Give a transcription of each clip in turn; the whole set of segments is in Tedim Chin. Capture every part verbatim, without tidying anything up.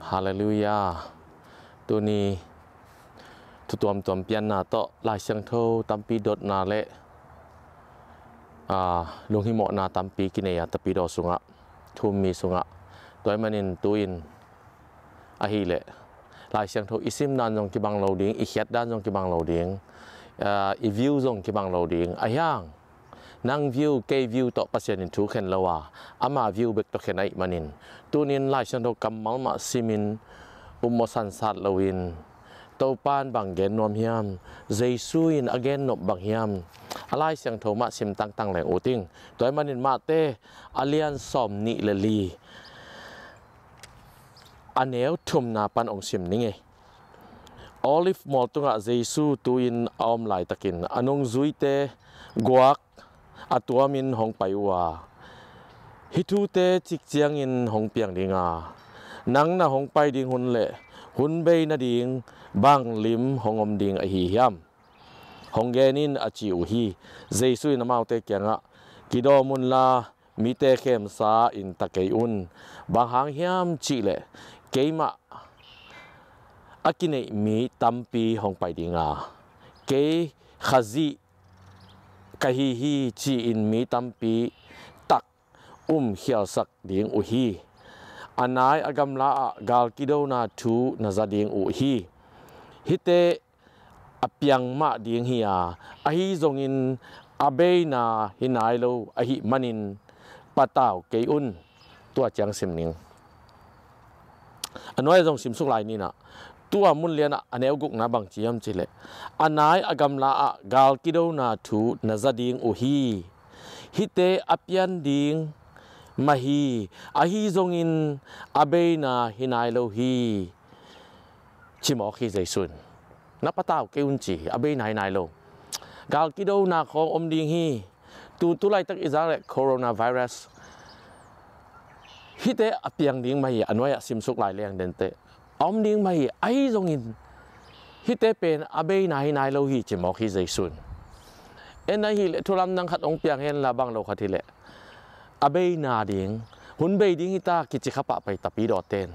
Halleluiah. Tuni thu tuamtuam pianna tawh Lai Siangtho tampi dotna le, aa, lunghimawhna tampi kinei a tapidaw sungah, thu-um mi sungah. Tua ahih manin tu-in ahih leh Lai Siangtho i sim dan zong kibang lo ding, i khiat dan zong kibang lo ding, aa, i view zong kibang lo ding. Ahih hang nang view, kei view tawh Pasian in thu khen lo a, ama view bek tawh khen ahih manin, tuni-in Lai Siangtho kammal mah simin upmawh sansat loin, Topa in bang gen nuam hiam, Jesu in a gen nop bang hiam, a Lai Siangtho mah sim tangtang leng ut ing. Tua ahih manin Mate a lian sawmnih le li, a neu thumna pan hong sim ning ei. Olive mual tungah Jesu tu-in a om laitakin a nungzuite guak a tuamin hong pai uh a, hih thute cik ciangin hong piang ding a, nang na hong pai ding hun le hun bei nading bang lim hong om ding ahi hiam? Hong gen in, a ci uh hi. Jesu in amaute kiangah, kidawm unla, mite khemsa-in ta kei un. Bang hang hiam cih leh keimah a kineih mi tampi hong pai ding a, kei Khazih ka hi hi ci-in mi tampi tak umkhialsak ding uh hi. A nai a gamla ah gal kidona thu na za ding uh hi. Hihte a piang mah ding hi a, ahi zongin a beina hi nai lo ahih manin patau kei un. Tua ciang sim ning. A nuai-ah zong simsuk lai ni in ah, tua mun lianah a neu gukna bang ci hiam cih leh, a nai a gamla ah gal kidona thu na za ding uh hi. Hihte a pian ding mah hi, ahi zongin a beina hi nai lo hi, ci mawk hi Jesu in. Na patau kei un ci hi, a beina hi nai lo. Gal kidona khawng om ding hi. Tu, tu laitak i zak leh coronavirus, hihte a piang ding mah hi, a nuai-ah simsuk lai leng dente. A om ding mah hi, ahi zongin hihte pen a beina hi nai lo hi, ci mawk hi Jesu in. En ahih leh thu lamdang khat hong piang henla, bang lo khat hi leh, a beina ding, hun bei ding hi ta kici kha pah pai tapidawten.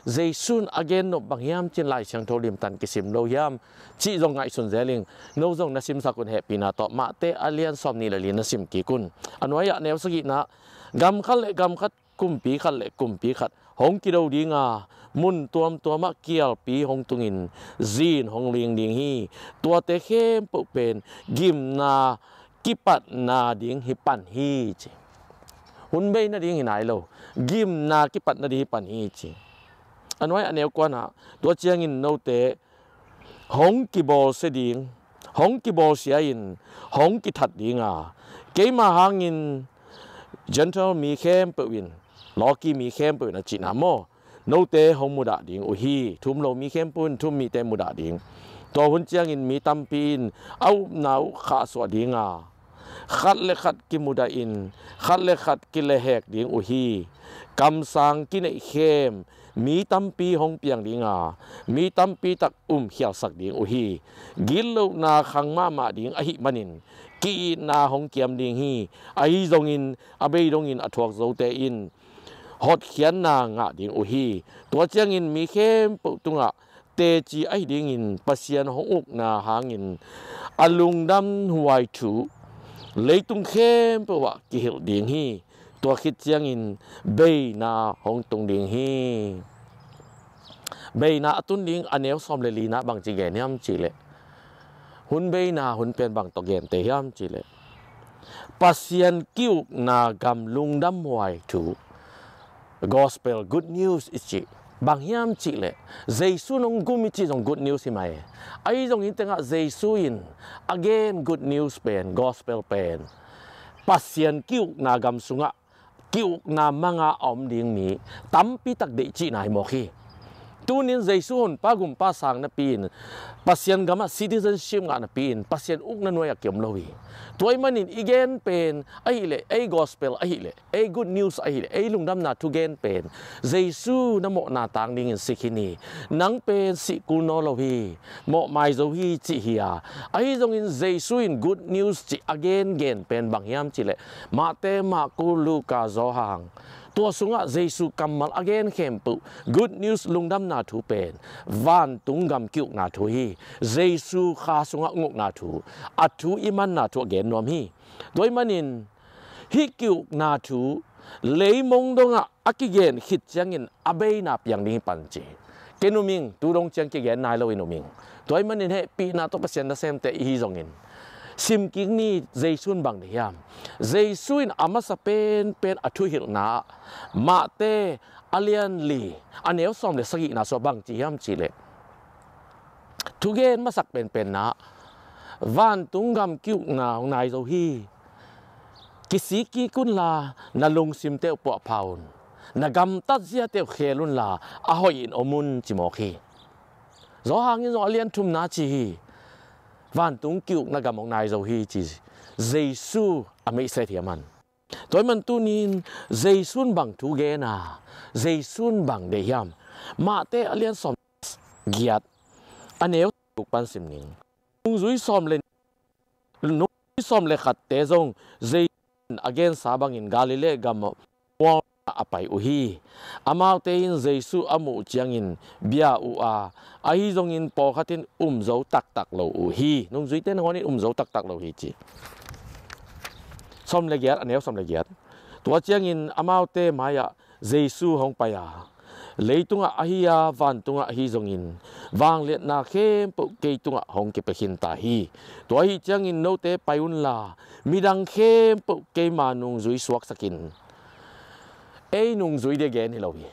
Jesu in a gen nop bang hiam ci-in Lai Siangtho limtan kisim lo hiam cih zong ngaihsun zel ing. No zong na simsak un, hehpihna tawh Mate a lian sawmnih le li na sim kik un. A nuai-ah neu sagihna, gam khat le gam khat, kumpi khat le kumpi khat hong kido ding a, mun tuamtuamah kialpi hong tungin zin hong ling ding hi. Tuate khempeuh pen gimna kipatna ding hi pan hi, ci. Hun bei nading hi nai lo, gimna kipat nading hi pan hi, ci. A nuai-ah a neu kuana, tua ciangin note hong kibawlsia ding, hong kibawlsia-in hong kithat ding a, keima hangin Gentile mi khempeuh in, lawki mi khempeuh in, a cihna maw, note hong mudah ding uh hi. Thu-um lo mi khempeuh in thu-um mite mudah ding. Tua hun ciangin mi tampi in a upna uh khahsuah ding a, khat le khat kimudahin, khat le khat kilehhek ding uh hi. Kamsang kineihkhem mi tampi hong piang ding a, mi tampi tak umkhialsak ding uh hi. Gitlohna khang mahmah ding ahih manin ki-itna hong kiam ding hi. Ahi zongin a bei dongin a thuak zote in hotkhiatna ngah ding uh hi. Tua ciangin mi khempeuh tungah teci ahi dingin Pasian hong ukna hangin a lungdamhuai thu leitung khempeuh ah kihilh ding hi. Tua khit ciangin beina hong tung ding hi. Beina a tun ding a neu sawm le lina bangci gen hiam cih leh, hun beina hun pen bang tawh gente hiam cih leh, Pasian ki-ukna gam lungdamhuai thu, gospel, good news i cih bang hiam cih leh, Jesu in hong gum i cih zong good news hi mai. Ahi zongin tengah Jesu in a gen good news pen, gospel pen, Pasian ki-ukna gam sungah ki-ukna manga a om ding mi tampi tak deih cihna hi mawk hi. Tunin Jesu honpa gumpa sang napi-in, Pasian gamah citizenship ngah napi-in, Pasian ukna nuai-ah kiom lo hi. Tua ahih manin i gen pen ahih leh, ei gospel ahih leh, ei good news ahih leh, ei lungdamna thugen pen Jesu na mawhna tang dingin si khin hi. Nang pen sih kul nawn lo hi, mawhmai zo hi cih hi a. Ahi zongin Jesu in good news cih a gengen pen bang hiam cih leh, Mate, Marku, Luka, Johan, Tua sungah Jesu kammal a gen khempeuh, good news, lungdamna thu pen vantung gam ki-ukna thu hi. Jesu kha sungah hong ukna thu, a thu i manna thu a gen nuam hi. Tua ahih manin hih ki-ukna thu leimong dongah a kigen khit ciangin a beina piang ding hi pan ci. Ken um ing, tu dong ciang kigen nai loin um ing. Tua ahih manin hehpihna tawh Pasian nasemte i hi zongin, sim kik ni, Jesu in bang deih hiam? Jesu in a masa penpen a thuhilhna ah, Mate a lian li, a neu sawm le sagihna sungah bang ci hiam cih leh, thugen masak penpenna ah, vantung gam ki-ukna hong nai zo hi. Kisik kik unla, na lungsimte uh puahpha un. Na gamtat ziate uh khel unla, a hoihin om un, ci mawk hi. Johan in zong a lian thumna ci hi. Vantung ki-ukna gam hong nai zo hi, ci Jesu a meihset hi a man. Tua ahih man tuni-in Jesu in bang thu gen a, Jesu in bang deih hiam? Mate a lian sawm giat, a neu tuk pan sim ning. Nungzui sawm le, nungzui sawm le khatte zong Jesu in a gensa bangin Galilee gam mual a pai uh hi. Amaute in Jesu a muh ciangin bia uh a, ahi zongin pawlkhat in um zo taktak lo uh hi. Nungzuite nangawn in um zo taktak lo hi, ci. Sawm le giat, a neu sawm le giat. Tua ciangin amaute mai-ah Jesu hong pai a, leitungah ahi a, vantungah ahi zongin, vangliatna khempeuh kei tungah hong kipia khin ta hi. Tua ahih ciangin note pai unla, midang khempeuh keima nungzui suaksak in. Ei nungzui ding a gen hi lo hi.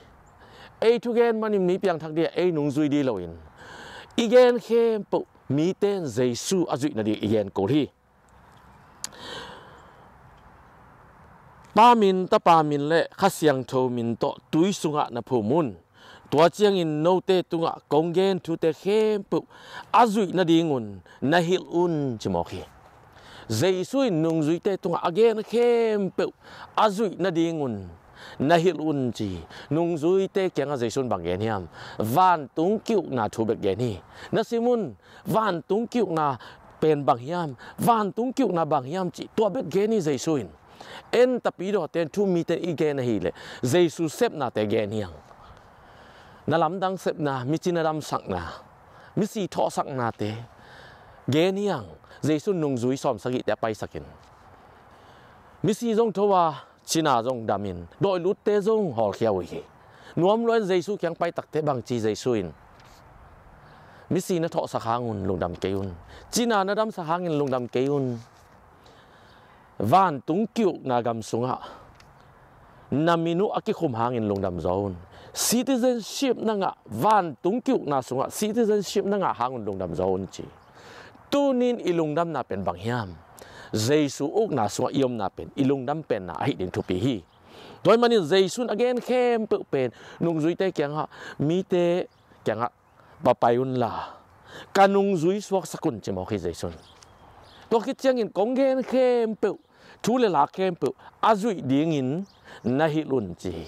Ei thugen manin mi piangthak ding a ei nungzui ding hi loin, i gen khempeuh mite in Jesu a zuih nading i gen kul hi. Pa min, Tapa min le Kha Siangtho min tawh tui sungah na phum un. Tua ciangin note tungah kong gen thute khempeuh a zuih nadingun na hilh un, ci mawk hi. Jesu in nungzuite tungah a gen khempeuh a zuih nadingun na hilh un, ci. Nungzuite kiangah Jesu in bang gen hiam? Vantung ki-ukna thu bek gen hi. Na sim un, vantung ki-ukna pen bang hiam? Vantung ki-ukna bang hiam, ci. Tua bek gen hi Jesu in. En tapidawte in, thu-um mite in i gen ahih leh Jesu sepnate gen hi hang. Na lamdang sepna, mici na damsakna, misi thawhsaknate gen hi hang. Jesu in nungzui sawmsagihte a paisak in, misi zong tho a, cina zong damin, dawilutte zong hawlkhia uh hi. Nuam lua-in Jesu kiang pai takteh bang ci Jesu in? Misi na thawhsak hangun lungdam kei un. Cina na damsak hangin lungdam kei un. Vantung ki-ukna gam sungah na min uh a kikhum hangin lungdam zaw un. Citizenship na ngah, vantung ki-ukna sungah citizenship na ngah hangun lungdam zaw un, ci. Tuni-in i lungdamna pen bang hiam? Jesu ukna sungah i omna pen i lungdam penna ahih ding thupi hi. Tua ahih manin Jesu in a gen khempeuh pen nungzuite kiangah, mite kiangah va pai unla, ka nungzui suaksak un, ci mawk hi Jesu in. Tua khit ciangin kong gen khempeuh, thu le la khempeuh a zuih dingin na hilh un, ci hi.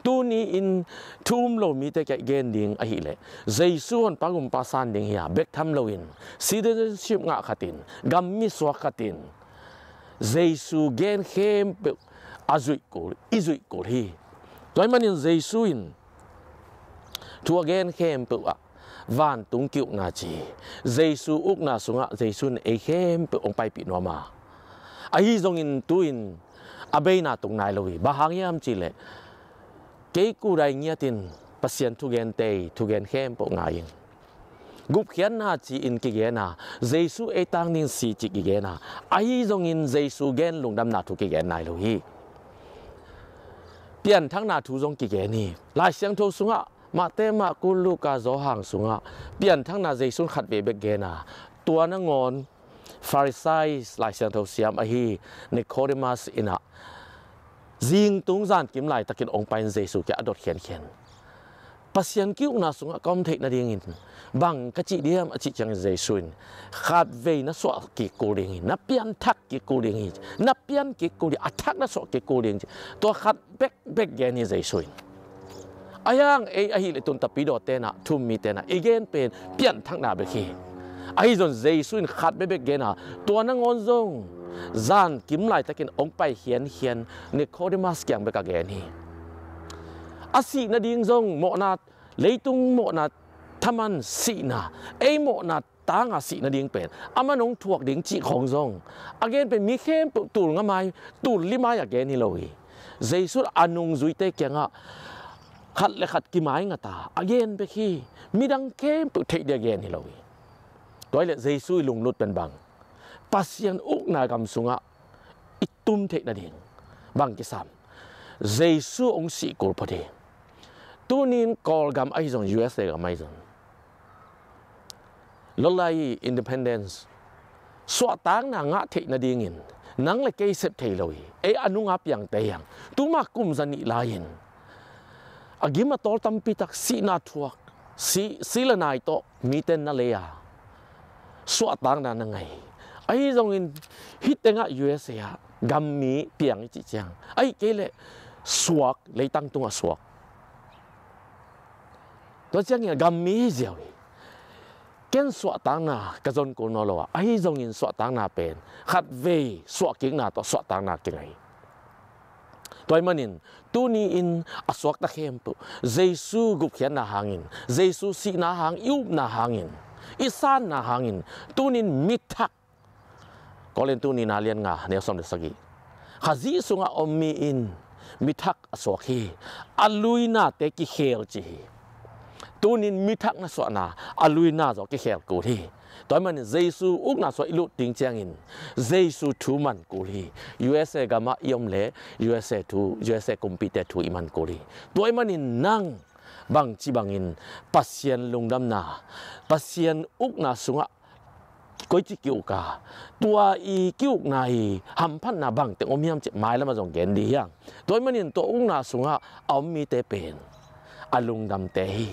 Tuni-in thu-um lo mite kiang gen ding ahih leh, Jesu honpa gumpa san ding hi a, bek tham loin, citizenship ngah khatin, gammi suak khatin, Jesu gen khempeuh a zuih kul, i zuih kul hi. Tua ahih manin Jesu in thu a gen khempeuh ah vantung ki-ukna ci hi. Jesu ukna sungah Jesu in ei khempeuh hong paipih nuam a, ahi zongin tu-in a beina tung nai lo hi. Bang hang hiam cih leh, kei kudai ngiatin Pasian thugente, thugen khempeuh ngai ing. Gupkhiatna ci-in kigen a, Jesu ei tang dingin si cih kigen a, ahi zongin Jesu gen lungdamna thu kigen nai lo hi. Pianthakna thu zong kigen hi. Lai Siangtho sungah, Mate, Marku, Luka, Johan sungah pianthakna Jesu in khatvei bek gen a, tua nangawn Pharisee, Lai Siangtho siam ahi Nicodemus in ah, zingtung zankim laitakin hong pai-in Jesu kiang a dot khiankhian. Pasian ki-ukna sungah ka om theih nadingin bang ka cih diam a cih ciangin Jesu in, khatvei na suah kik kul ding hi, na pianthak kik kul ding hi, na pian kik kul ding, a thak na suah kik kul ding hi. Tua khat bekbek gen hi Jesu in. Ahi hang ei ahih leh tun tapidawte in ah, thu-um mite in ah, i gen pen pianthakna bek hi. Ahi zongin Jesu in khat bekbek gen a, tua nangawn zong zankim laitakin hong pai khiankhian Nicodemus kiang bek a gen hi. A sih nading zong mawhna, leitung mawhna thaman sihna, ei mawhna tanga sih nading pen aman hong thuak ding cih khawng zong a gen pen mi khempeuh tul nga mai, tul li mai a gen hi lo hi. Jesu a nungzuite kiangah khat le khat kimaingata a gen bek hi. Midang khempeuh theih ding a gen hi lo hi. Tua hi leh Jesu i lunglut pen bang? Pasian ukna gam sungah i tum theih nading bang kisam? Jesu hong sih kul phot hi. Tunin Kawlgam ahi zong, U S A gam ahi zong, lawlai independence, suahtakna ngah theih nadingin nang le kei sep thei lo hi. Ei a nunga piangte hiang, tuma kum za nih lai-in a gim a tawl tampi tak sihna thuak, si, si le nai tawh mite na lei a, suahtakna na ngah hi. Ahi zongin hih tengah U S A ah gammi piang i cih ciang, ahih kei leh suak, leitang tungah suak. Tua ciangin a gammi hi ziau hi. Ken suahtakna ka zon kul nawn lo a, ahi zongin suahtakna pen khatvei suahkikna tawh suahtakna kingah hi. Tua ahih manin tuni-in a suakta khempeuh Jesu gupkhiatna hangin, Jesu sihna hang i upna hangin, i sanna hangin, tunin mithak, Korintu nihna lian nga neu sawm le sagih, Khazih sungah om mi in mithak a suak hi. A luinate kikhel ci hi. Tunin mithak na suahna, a luina zaw kikhel kul hi. Tua ahih manin Jesu ukna sungah i lut ding ciangin Jesu thu man kul hi. U S A gamah i om leh U S A thu, U S A kumpite thu i man kul hi. Tua ahih manin nang bangci bangin Pasian lungdamna, Pasian ukna sungah koici ki-uk a, tua i ki-ukna i hamphatna bangteng om hiam cih mailamah zong gen ding hi hang. Tua ahih manin tua ukna sungah a om mite pen a lungdamte hi.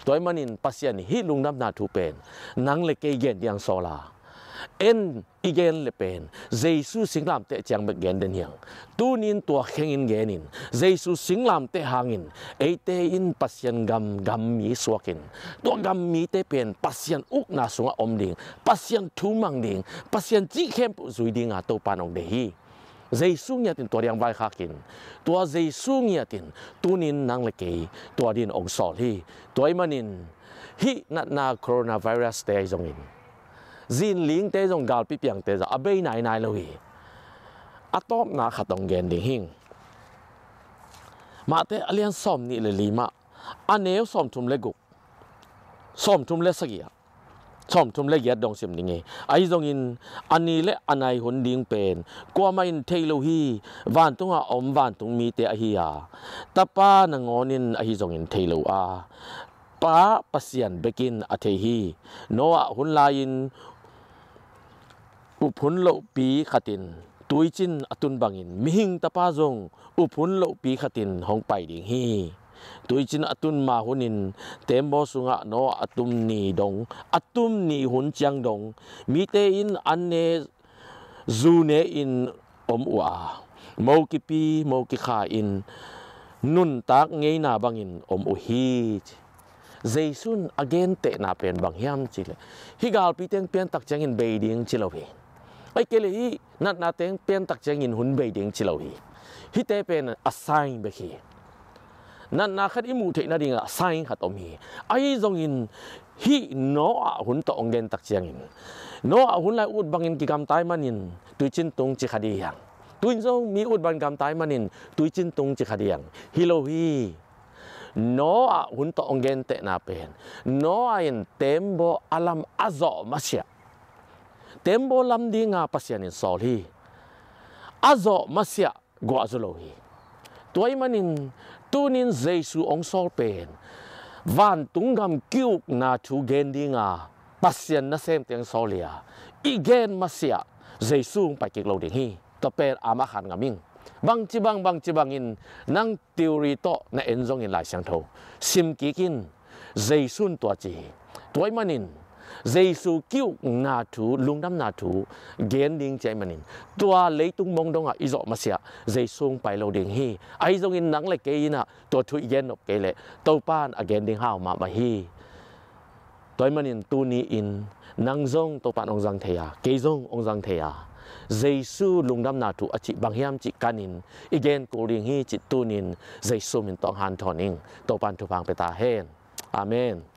Tua ahih manin Pasian hih lungdamna thu pen nang le kei gen ding hong sawl a, en i gen le pen Jesu singlamteh ciang bek gen den hi hang. Tunin tua khengin genin Jesu singlamteh hangin eite in Pasian gam, gammi suakin, tua gammite pen Pasian ukna sungah om ding, Pasian thu mang ding, Pasian cih khempeuh zui dinga Topa in hong deih hi. Jesu ngiatin tua ding hong vaikhakin, tua Jesu ngiatin tunin nang le kei tua dingin hong sawl hi. Tua ahih manin hih natna coronavirus-te ahi zongin, zinlingte zong, galpi piangte zong a bei nainai lo hi. A tawpna khat hong gen ding hing. Matthai a lian sawmnih le li mah, a neu sawmthum le guk, sawmthum le sagih ah, sawmthum le giat dong sim ding hi. Ahi zongin a ni le a nai hun ding pen kuamah in thei lo hi. Vantungah a om vantung mite ahi a, Tapa nangawnin ahi zongin thei lo a, Pa Pasian bekin a thei hi. Noah hun lai-in uphun lohpi khatin tuicin a tun bangin Mihing Tapa zong uphun lohpi khatin hong pai ding hi. Tuicin a tun ma hunin tembaw sungah Noah a tum ni dong, a tum ni hun ciang dong, mite in an ne, zu ne in om uh a, mo kipi mo kikha in nuntak ngeina bangin om uh hi. Jesu in a gentehna pen bang hiam cih leh, hih galpi teng piantak ciangin bei ding ci lo hi. Ahih kei leh hih natna teng piantak ciangin hun bei ding ci lo hi. Hihte pen a sign bek hi. Natna khat i muh theih nadingah sign khat om hi. Ahi zongin hih Noah hun tawh hong gentak ciangin, Noah hun lai ut bangin kigamta ahih manin tuicin tung ci kha ding hi hang. Tu-in zong mi ut bangin gamta ahih manin tuicin tung ci kha ding hi hang. Hi lo hi. Noah hun tawh hong gentehna pen, Noah in tembaw a lam a zawh masiah, tembaw lam dinga Pasian in sawl hi. A zawh masiah guah zaw lo hi. Tua ahih manin tunin Jesu hong sawl pen vantung gam ki-ukna thu gen dinga Pasian nasemte hong sawl hi a, i gen masiah Jesu hong pai kik lo ding hi. Tua pen amah khan ngam ing. Bangci bang, bangci bangin nang theory tawh na en zongin Lai Siangtho sim kik in, Jesu in tua ci hi. Tua ahih manin Jesu ki-ukna thu, lungdamna thu gen ding ci ahih manin, tua leitung mong dongah i zawh masiah Jesu hong pai lo ding hi. Ahi zongin nang le kei in ah tua thu i gen nop kei leh Topa in a gen ding hau mahmah hi. Tua ahih manin tuni-in nang zong Topa in hong zang thei a, kei zong hong zang thei a, Jesu lungdamna thu a cih bang hiam cih kanin i gen kul ding hi cih tunin Jesu min tawh hanthawn ing. Topan thupha pia ta hen. Amen.